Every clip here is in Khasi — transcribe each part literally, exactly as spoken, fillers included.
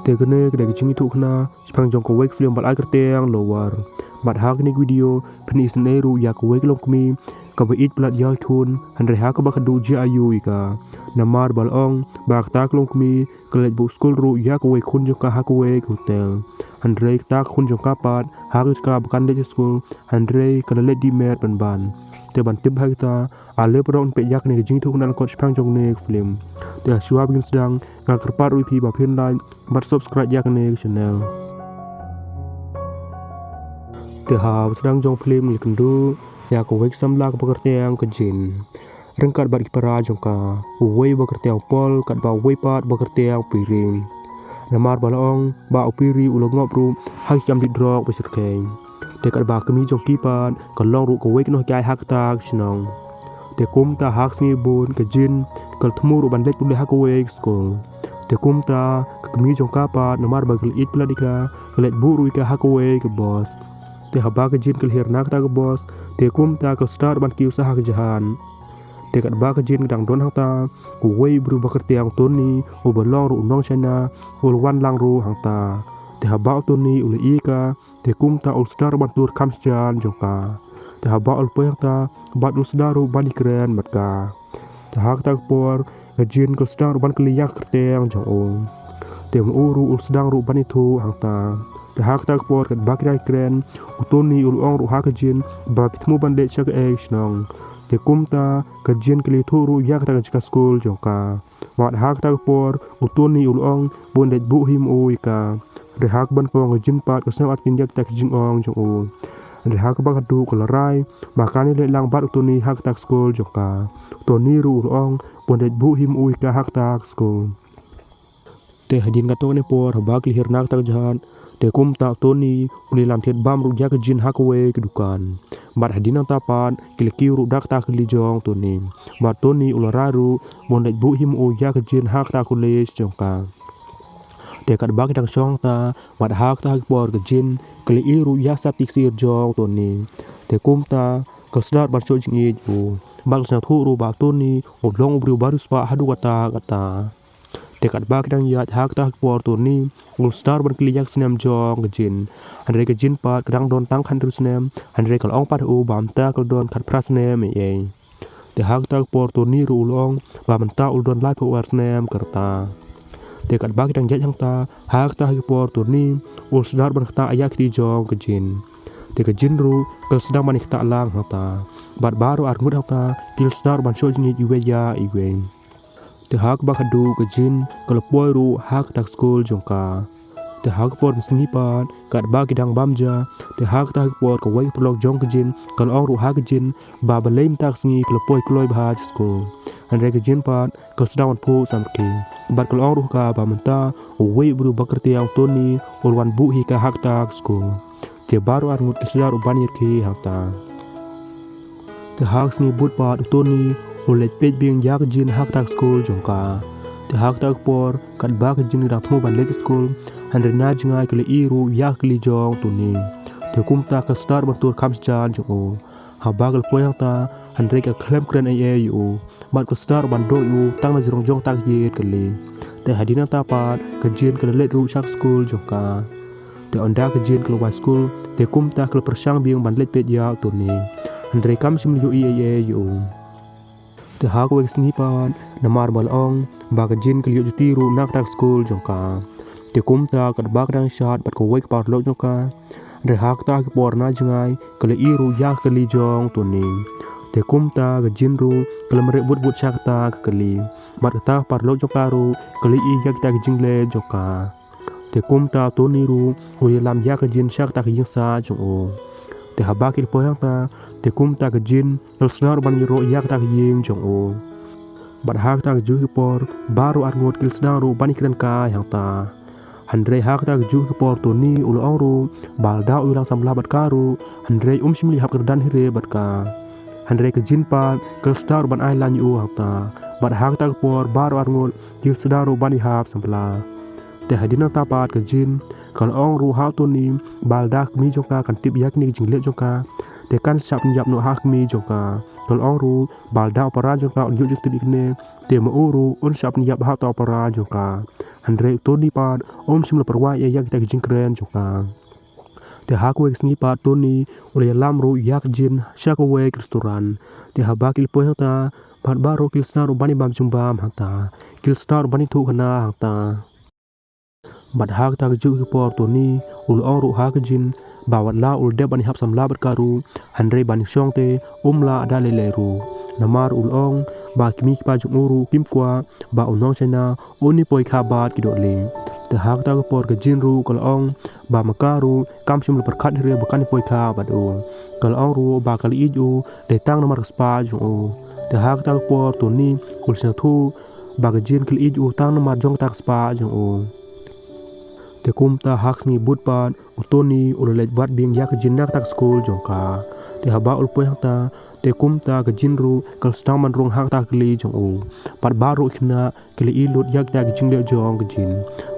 Te kane ka dei ka jingïathuhkhana shaphang jong kawei ka film ba la ai kyrteng Lover. Bad ha kane ka video phin ïohi ruh ïa kawei ka longkmie kaba ïeit palat ïa ki khun, hynrei ha kaba khatduh jia aiu ïa ka. Namar ba la ong ba kata ka longkmie ka leit buh skul ruh ïa kawei ka khun jong ka ha kawei ka hotel. Hynrei kata ka khun jong ka pat ha ka jaka ba kan leit skul, hynrei ka la leit dih met pynban. Te ban tip bha ïa kata, ale paralok ngin peit ïa kane ka jingïathuhkhana lyngkot shaphang jong kane ka film. Te shuwa ba ngin sdang, nga kyrpad ruh ïa phi ba phin like bad subscribe ïa kane ka channel. Te haba sdang jong ka film ngi la ïakynduh ïa kawei ka samla kaba kyrteng ka Jin. Ryngkat bad ki para jong ka, uwei ba kyrteng Paul, katba uwei pat ba kyrteng Piri. Namar ba la ong ba u Piri u la ngop ruh ha ki kam die drok ba shyrkhei. Te katba ka kmie jong ki pat ka long ruh kawei ka nonghikai ha kata ka shnong. Te kumta ha ka sngi bun ka Jin ka la thmu ruh ban leit pule ha kawei ka skul. Te kumta ka kmie jong ka pat, namar ba ka la ïeit palat ïa ka, ka leit buh ruh ïa ka ha kawei ka bos. Te haba ka Jin ka la hiar na kata ka bos, te kumta ka la sdang ban kiew sah ha ka jahaj. Te katba ka Jin ka dang don hangta, uwei u briew ba kyrteng Tony, uba long ruh u nong China, u la wan lang ruh hangta. Te haba u Tony u la ïohi ïa ka, te kumta u la sdang ban tur kham sjan jong ka. Te haba u la poi hangta, bad u la sdang ruh ban ïakren bad ka. Te ha kata ka por ka Jin ka la sdang ruh ban kylli ïa ka kyrteng jong u. Te ma u ruh u la sdang ruh ban ïathuh hangta. Te ha kata ka por katba ki dang ïakren, u Tony u la ong ruh ha ka Jin ba phi thmu ban leit sha kaei ka shnong. Te kumta ka Jin ka la ïathuh ruh ïa kata ka jaka skul jong ka. Bad ha kata ka por u Tony u la ong ba un leit buh hi ma u ïa ka. Hynrei ha kaba nyngkong ka Jin pat ka sngewthuh ïa kata ka jingong jong u. Hynrei ha kaba khatduh ka la rai ba kan ïaleit lang bad u Tony ha kata ka skul jong ka. U Tony ruh u la ong ba un leit buh hi ma u ïa ka ha kata ka skul. Te hadien katto katne por haba ki la hiar na kata ka jahaj, te kumta u Tony u la ïalam thied bam ruh ïa ka Jin ha kawei ka dukan. Bad hadien nangta pat ki la kiew ruh da kata ka kali jong u Tony. Bad u Tony u la rai ruh ba un leit buh hi ma u ïa ka Jin ha kata ka college jong ka. Te katba ki dang shong hangta, bad ha kata ka por ka Jin ka la ïohi ruh ïa ka sopti ksiar jong u Tony. Te kumta ka la sdang ban shoh jingïeit ïa u. Bad ka la sngewthuh ruh ba u Tony u long u briew ba riewspah haduh katta katta. Te katba ki dang ïaid ha kata ka por u Tony u la sdang ban kylli ïa ka snem jong ka Jin. Hynrei ka Jin pat ka dang don tang khathynriew snem, hynrei ka la ong pat ha u ba mynta ka la don khatphra snem eiei. Te ha kata ka por u Tony ruh u la ong ba mynta u la don laiphew ar snem ka rta. Te katba ki dang ïaid hangta, ha kata ka por u Tony u la sdang ban ktah ïa ka kti jong ka Jin. Te ka Jin ruh ka la sdang ban ïa ktah lang hangta. Bad baroh arngut hangta ki la sdang ban shoh jingïeit iwei ïa iwei. Te ha kaba khatduh ka Jin ka la poi ruh ha kata ka skul jong ka. Te ha ka por mynsngi pat katba ki dang bam ja, te ha kata ka por kawei ka paralok jong ka Jin ka la ong ruh ha ka Jin ba balei mynta ka sngi ka la poi kloi bha sha skul. Hynrei ka Jin pat ka la sdang ban phuh samrkhie. Bad ka la ong ruh ha ka ba mynta uwei u briew ba kyrteng u Tony u la wan buh hi ïa ka ha kata ka skul. Te baroh arngut ki la sdang ruh ban ïakhih hangta. Te ha ka sngi bud pat u Tony u la leit peit biang ïa ka Jin ha kata ka skul jong ka. Te ha kata ka por katba ka Jin ka dang thmu ban leit skul, hynrei na jngai ka la ïohi ruh ïa ka kali jong u Tony. Te kumta ka la sdang ban tur kham sjan jong u. Haba ka la poi hangta, hynrei ka khlem kren eiei ïa u. Bad ka la sdang ban doh ïa u tang na jrong jong kata ka ïit kali. Te hadien nangta pat ka Jin ka la leit ruh sha ka skul jong ka. Te ynda ka Jin ka la wai skul, te kumta ka la pyrshang biang ban leit peit ïa u Tony. Hynrei kam shym la ïohi eiei ïa u. Te ha kawei ka sngi pat, namar ba la ong ba ka Jin ka la ïoh juti ruh na kata ka skul jong ka. Te kumta katba ka dang shad bad kawei ka paralok jong ka, hynrei ha kata ka por na jngai ka la ïohi ruh ïa ka kali jong u Tony. Te kumta ka Jin ruh ka la mareh bud bud sha kata ka kali. Bad kata ka paralok jong ka ruh ka la ïohi ïa kita ki jingleh jong ka. Te kumta u Tony ruh u la ïalam ïa ka Jin sha kata ka ïing sah jong u. Te haba ki la poi hangta, te kumta ka Jin ka la sdang ruh ban ïaroh ïa kata ka ïing jong u. Bad ha kata ka juh ka por baroh arngut ki la sdang ruh ban ïakren kai hangta. Hynrei ha kata ka juh ka por u Tony u la ong ruh ba lada u ïalang samla bad ka ruh, hynrei um shym la ïahap kyrdan hi re bad ka. Hynrei ka Jin pat ka la sdang ruh ban ai line ïa u hangta. Bad ha kata ka por baroh arngut ki la sdang ruh ban ïahap samla. Te hadien nangta pat ka Jin ka la ong ruh ha u Tony ba lada ka kmie jong ka kan tip ïa kine ki jingleh jong ka, te kan sa pynïap noh ha ka kmie jong ka. Ka la ong ruh ba lada u para jong ka un ïoh jingtip ïa kane, te ma u ruh un sa pynïap ha uta u para jong ka. Hynrei u Tony pat um shym la pyrwa ïa kita ki jingkren jong ka. Te ha kawei ka sngi pat u Tony u la ïalam ruh ïa ka Jin sha kawei ka restaurant. Te haba ki la poi hangta, pat baroh ki la sdang ruh ban ïa bam jingbam hangta. Ki la sdang ruh ban ïathuh khana hangta. Bad ha kata ka juh ka por u Tony u la ong ruh ha ka Jin ba wat la u la dep ban ïa hap samla bad ka ruh, hynrei ban ïa shong te um lah da lei lei ruh. Namar u la ong ba ki kmie ki kpa jong u ruh kim kwah ba u nong China un ïa poi kha bad ki dohlieh. Te ha kata ka por ka Jin ruh ka la ong ba ma ka ruh kam shym la pyrkhat hi ruh ba kan ïa poi kha bad u. Ka la ong ruh ba ka la ïeit ïa u dei tang namar ka spah jong u. Te ha kata ka por u Tony u la sngewthuh ba ka Jin ka la ïeit ïa u tang namar jong kata ka spah jong u. Te kumta ha ka sngi bud pat u Tony u la leit wad biang ïa ka Jin na kata ka skul jong ka. Te haba u la poi hangta, te kumta ka Jin ruh ka la sdang ban rung ha kata ka kali jong u. Pat baroh ki khynnah ki la ïohi lut ïa kata ka jingleh jong ka Jin.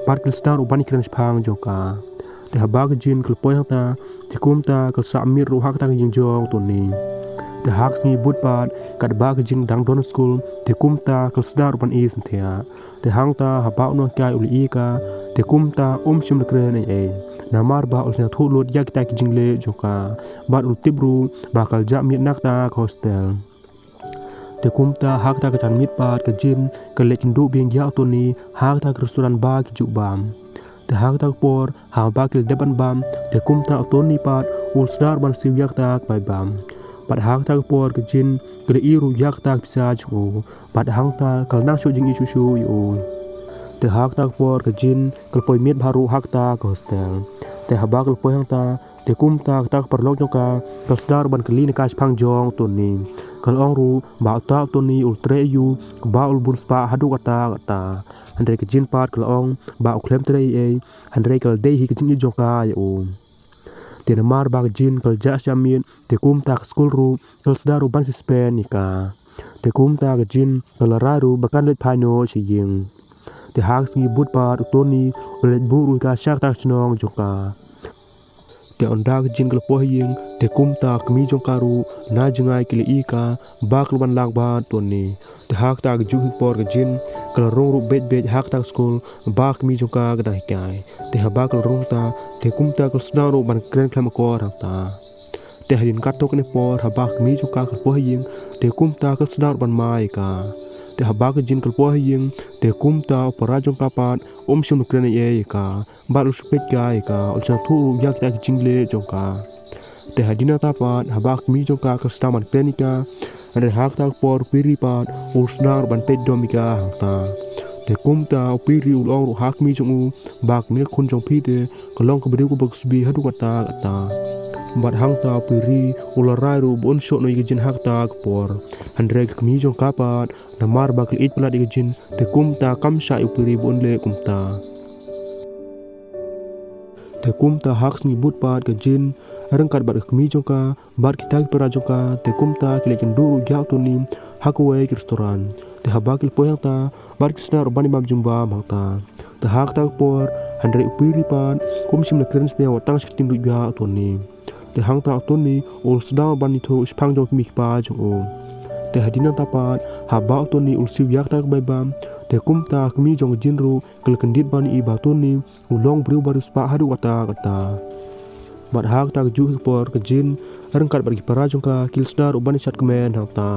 Pat ki la sdang ruh ban ïa kren shaphang jong ka. Te haba ka Jin ka la poi hangta, te kumta ka la sah miet ruh ha kata ka ïing jong u Tony. Te ha ka sngi bud pat katba ka Jin dang don skul, te kumta ka la sdang ruh ban ïasyntiah. Te hangta haba u nonghikai u la ïohi ïa ka, te kumta um shym la kren ei ei. Namar ba u la sngewthuh lut ïa kita ki jingleh jong ka. Bad u la tip ruh ba ka la jah miet na kata ka hostel. Te kumta ha kata ka janmiet pat ka Jin ka la leit kynduh biang ïa u Tony ha kata ka restaurant ba ki ju bam. Te ha kata ka por haba ki la dep ban bam, te kumta u Tony pat u la sdang ruh ban siew ïa kata ka bai bam. Bad ha kata ka por ka Jin ka la ïohi ruh ïa kata ka pisa jong u. Bad hangta ka la nang shu jingïeit shuh shuh ïa u. Te ha kata ka por ka Jin ka la poi miet bha ruh ha kata ka hostel. Te haba ka la poi hangta, te kumta kata ka paralok jong ka ka la sdang ruh ban kylli na ka shaphang jong u Tony. Ka la ong ruh ba uta u Tony u la treh ïa u kaba u la bun spah haduh katta katta. Hynrei ka Jin pat ka la ong ba u khlem treh ei ei, hynrei ka la dei hi ka jingïeit jong ka ïa u. Te namar ba ka Jin ka la jah shah miet, te kumta ka skul ruh ka la sdang ruh ban suspend ïa ka. Te kumta ka Jin ka la rai ruh ba kan leit phai noh sha ïing. Te ha ka sngi bud pat u Tony u la leit buh ruh ïa ka sha kata ka shnong jong ka. Te ynda ka Jin ka la poi ha ïing, te kumta ki kmie jong ka ruh na jngai ki la ïohi ïa ka ba ka la wan lang bad u Tony. Te ha kata ka juh ka por ka Jin ka la rung ruh beit beit ha kata ka skul ba ki kmie jong ka ki dang hikai. Te haba ka la rung hangta, te kumta ka la sdang ruh ban kren khlem akor hangta. Te hadien katto katne por haba ki kmie jong ka ki la poi ha ïing, te kumta ka la sdang ruh ban mai ïa ka. Te haba ka Jin ka la poi ha ïing, te kumta u para jong ka pat um shym la kren ei ei ïa ka. Bad u la shu peit kai ïa ka, u la sngewthuh ruh ïa kita ki jingleh jong ka. Te hadien nangta pat haba ki kmie jong ka ki la sdang ban kren ïa ka, hynrei ha kata ka por u Piri pat u la sdang ruh ban peit dom ïa ka hangta. Te kumta u Piri u la ong ruh ha ki kmie jong u ba kane ka khun jong phi te ka long ka briew kaba khuslai haduh katta katta. Bad hangta u Piri u la rai ruh ba un shoh noh ïa ka Jin ha kata ka por. Hynrei ka kmie jong ka pat, namar ba ka la ïeit palat ïa ka Jin, te kumta kam shah ïa u Piri ba un leh kumta. Te kumta ha ka sngi bud pat ka Jin ryngkat bad ka kmie jong ka bad kita ki para jong ka, te kumta ki leit kynduh ruh ïa u Tony ha kawei ka restaurant. Te haba ki la poi hangta bad ki sdang ruh ban ïa bam jingbam hangta. Te ha kata ka por, hynrei u Piri pat um shym la kren sniew wat tang shi ktien ruh ïa u Tony. Te hangta u Tony u la sdang ruh ban ïathuh shaphang jong ki kmie ki kpa jong u. Te hadien nangta pat haba u Tony u la siew ïa kata ka bai bam, te kumta ka kmie jong ka Jin ruh ka la kyndit ban ïohi ba u Tony u long briew ba riewspah haduh katta katta. Bad ha kata ka juh ka por ka Jin ryngkat bad ki para jong ka ki la sdang ruh ban ïa shad kmen hangta.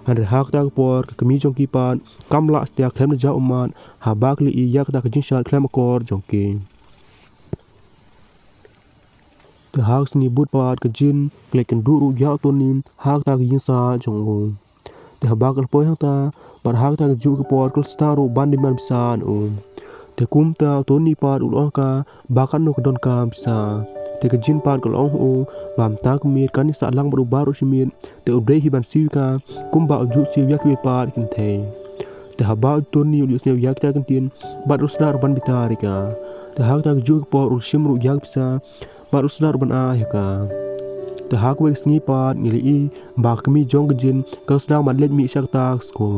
Hynrei ha kata ka por ka kmie jong ki pat kam lah satia khlem da jah ummat haba ki la ïohi ïa kata ka jingshad khlem akor jong ki. Te ha ka sngi bud pat ka Jin ka leit kynduh ruh ïa u Tony ha kata ka ïing sah jong u. Te haba ka la poi hangta, bad ha kata ka juh ka por ka la sdang ruh ban demand pisa na u. Te kumta u Tony pat u la ong ha ka ba katno ka donkam pisa. Te ka Jin pat ka la ong ha u ba mynta ka miet kan ïa sah lang bad u baroh shi miet, te u dei hi ban siew ïa ka kumba u ju siew ïa kiwei pat ki kynthei. Te haba u Tony u la ïohsngew ïa kita ki ktien, bad u la sdang ruh ban bitar ïa ka. Te ha kata ka juh ka por u la shim ruh ïa ka pisa, bad u la sdang ruh ban ai ha ka. Te ha kawei ka sngi pat ngi la ïohi ba ka kmie jong ka Jin ka la sdang ban leit mih sha kata ka skul.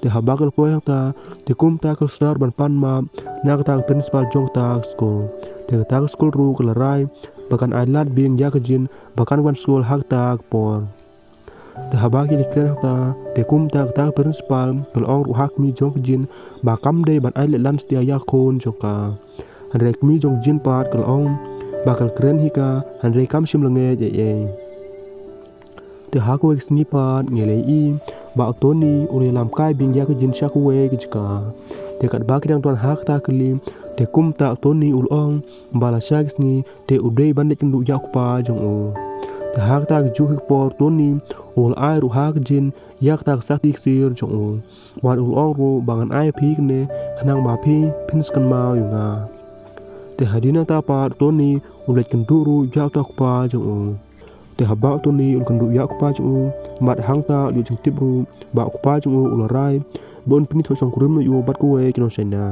Te haba ka la poi hangta, te kumta ka la sdang ruh ban pan map na kata ka principal jong kata ka skul. Te kata ka skul ruh ka la rai ba kan ai lad biang ïa ka Jin ba kan wan skul ha kata ka por. Te haba ki la kren hangta, te kumta kata ka principal ka la ong ruh ha ka kmie jong ka Jin ba kam dei ban ai lehlan satia ïa ka khun jong ka. Hynrei ka kmie jong ka Jin pat ka la ong ba ka la kren hi ka, hynrei kam shym la ngeit ei ei. Te ha kawei ka sngi pat ngi la ïohi ba u Tony u la ïalam kai biang ïa ka Jin sha kawei ka jaka. Te katba ki dang don ha kata ka kali, te kumta u Tony u la ong ba lashai ka sngi te u dei ban leit kynduh ïa u kpa jong u. Te ha kata ka juh hi ka por u Tony u la ai ruh ha ka Jin ïa kata ka sati ksiar jong u. Bad u la ong ruh ba ngan ai ïa phi kane khnang ba phi phin sa kynmaw ïa nga. Te hadien nangta pat u Tony u leit kynduh ruh ïa uta u kpa jong u. Te haba u Tony u la kynduh ïa u kpa jong u, bad hangta u la ïoh jingtip ruh ba u kpa jong u u la rai ba un pynithuh shongkurim noh ïa u bad kawei ka nong China.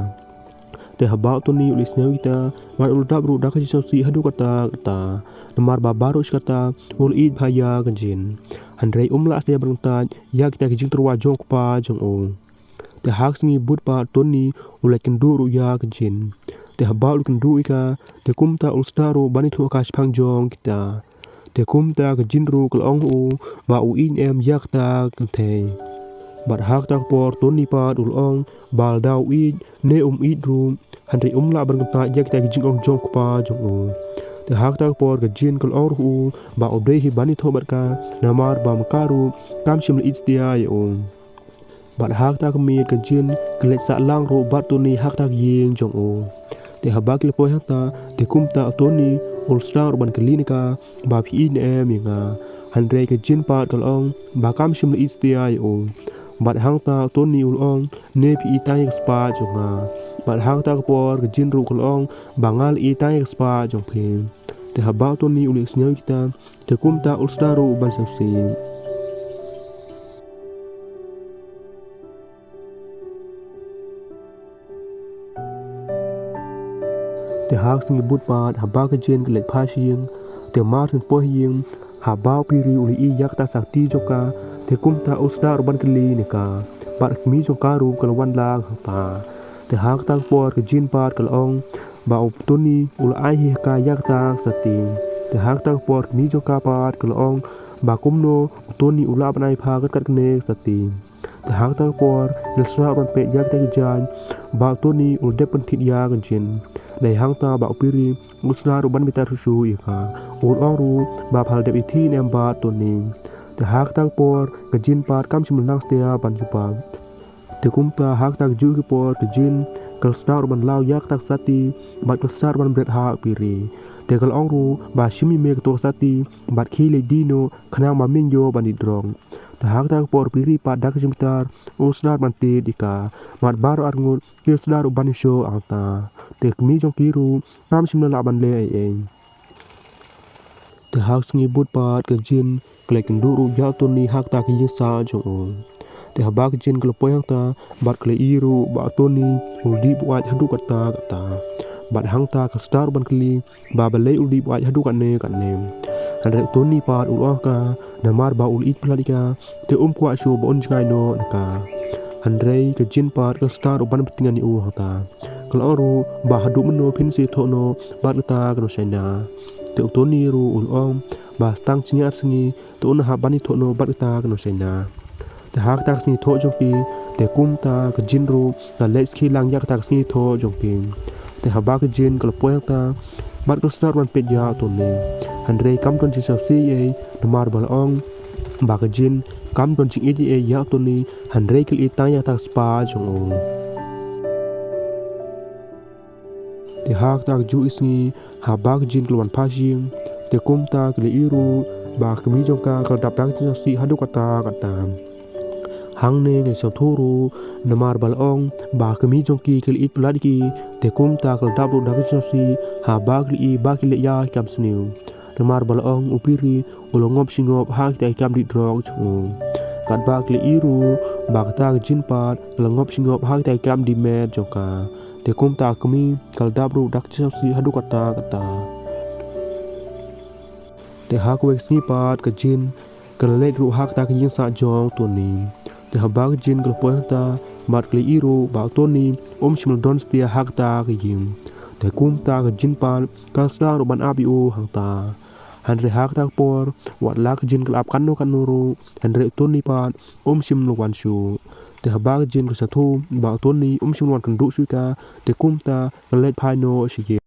Te haba u Tony u la ïohsngew ïa kita, bad u la dap ruh da ka jingsngewsih haduh katta katta. Namar ba baroh shi katta u la ïeit bha ïa ka Jin. Hynrei um lah satia ban kyntait ïa kita ki jingtyrwa jong u kpa jong u. Te ha ka sngi bud pat u Tony u la leit kynduh ruh ïa ka Jin. Te haba u la kynduh ïa ka, te kumta u la sdang ruh ban ïathuh ha ka shiphang jong kita. Te kumta ka Jin ruh ka la ong ha u ba u ïeit ne em ïa kata ka kynthei. Bad ha kata ka por u Tony pat u la ong ba lada u ïeit ne um ïeit ruh, hynrei um lah ban kyntait ïa kita ki jingong jong u kpa jong u. Te ha kata ka por ka Jin ka la ong ruh ha u ba u dei hi ban ïathuh bad ka, namar ba ma ka ruh kam shym la ïeit satia ïa u. Bad ha kata ka miet ka Jin ka leit sah lang ruh bad u Tony ha kata ka ïing jong u. Te haba ki la poi hangta, te kumta u Tony u la sdang ruh ban kylli na ka ba phi ïeit ne em ïa nga. Hynrei ka Jin pat ka la ong ba kam shym la ïeit satia ïa u. Bad hangta u Tony u la ong, ne phi ïeit tang ïa ka spah jong nga. Bad hangta ka por ka Jin ruh ka la ong ba nga la ïeit tang ïa ka spah jong phi. Te haba u Tony u la ïohsngew ïa kita, te kumta u la sdang ruh ban sngewsih. Te ha ka sngi bud pat haba ka Jin ka leit phai sha ïing, te mar syn poi ha ïing, haba u Piri u la ïohi ïa kata ka sakti jong ka, te kumta u la sdang ruh ban kylli na ka. Bad ka kmie jong ka ruh ka la wan lang hangta. Te ha kata ka por ka Jin pat ka la ong ba u Tony u la ai hi ha ka ïa kata ka sakti. Te ha kata ka por ka kmie jong ka pat ka la ong ba kumno u Tony u lah ban ai pha kat kat kane ka sakti. Te ha kata ka por ki la sdang ruh ban peit ïa kita ki jaiñ ba u Tony u la dep pynthied ïa ka Jin. Dei hangta ba u Piri u la sdang ruh ban bitar shuh shuh ïa ka. U la ong ruh ba pha la dep ïathie ne em bad u Tony. Te ha kata ka por ka Jin pat kam shym la nang satia ban jubab. Te kumta ha kata ka juh ka por ka Jin ka la sdang ruh ban law ïa kata ka sakti bad ka la sdang ruh ban bret ha u Piri. Te ka la ong ruh ba shim ïa me kato ka sakti bad khie leit die noh khnang ba men ïoh ban die drok. Te ha kata ka por u Piri pat da ka jingbitar u la sdang ruh ban tied ïa ka. Bad baroh arngut ki la sdang ruh ban ïashoh hangta. Te ka kmie jong ki ruh kam shym la lah ban leh ei ei. Te ha ka sngi bud pat ka Jin ka leit kynduh ruh ïa u Tony ha kata ka ïing sah jong u. Te haba ka Jin ka la poi hangta bad ka la ïohi ruh ba u Tony u la dih buaid haduh katta katta. Bad hangta ka la sdang ruh ban kylli ba balei u la dih buaid haduh katne katne. Hynrei u Tony pat u la ong ha ka namar ba u la ïeit palat ïa ka, te um kwah shuh ba un jngai noh na ka. Hynrei ka Jin pat ka la sdang ruh ban pyntngen ïa u hangta. Ka la ong ruh ba haduh mynno phin sa ïathuh noh bad kata ka nong China. Te u Tony ruh u la ong ba tang shi ar sngi te un hap ban ïathuh noh bad kata ka nong China. Te ha kata ka sngi thoh jong ki, te kumta ka Jin ruh ka la leit sakhi lang ïa kata ka sngi thoh jong ki. Te haba ka Jin ka la poi hangta bad ka la sdang ruh ban peit ïa u Tony. Hynrei kam don jingsngewsih ei ei namar ba la ong ba ka Jin kam don jingïeit ei ei ïa u Tony, hynrei ka la ïeit tang ïa kata ka spah jong u. Te ha kata ka juh ka sngi haba ka Jin ka la wan phai sha ïing, te kumta ka la ïohi ruh ba ka kmie jong ka ka la dap da ka jingsngewsih haduh katta katta. Hangne ngi sngewthuh ruh namar ba la ong ba ka kmie jong ki ka la ïeit palat ïa ki, te kumta ka la dap ruh da ka jingsngewsih haba ka la ïohi ba ki leh ïa ki kam sniew. Namar ba la ong u Piri u la ngop shi ngop ha kita ki kam die drok jong u. Katba ka la ïohi ruh ba kata ka Jin pat ka la ngop shi ngop ha kita ki kam die met jong ka. Te kumta ka kmie ka la dap ruh da ka jingsngewsih haduh katta katta. Te ha kawei ka sngi pat ka Jin ka la leit ruh ha kata ka ïing sah jong u Tony. Te haba ka Jin ka la poi hangta bad ka la ïohi ruh ba u Tony um shym la don satia ha kata ka ïing. Te kumta ka Jin pat ka la sdang ruh ban ap ïa u hangta. Hynrei ha kata ka por wat la ka Jin ka la ap katno katno ruh, hynrei u Tony pat um shym la wan shuh. Te haba ka Jin ka sngewthuh ba u Tony um shym la wan kynduh shuh ïa ka, te kumta ka la leit phai noh sha ïing.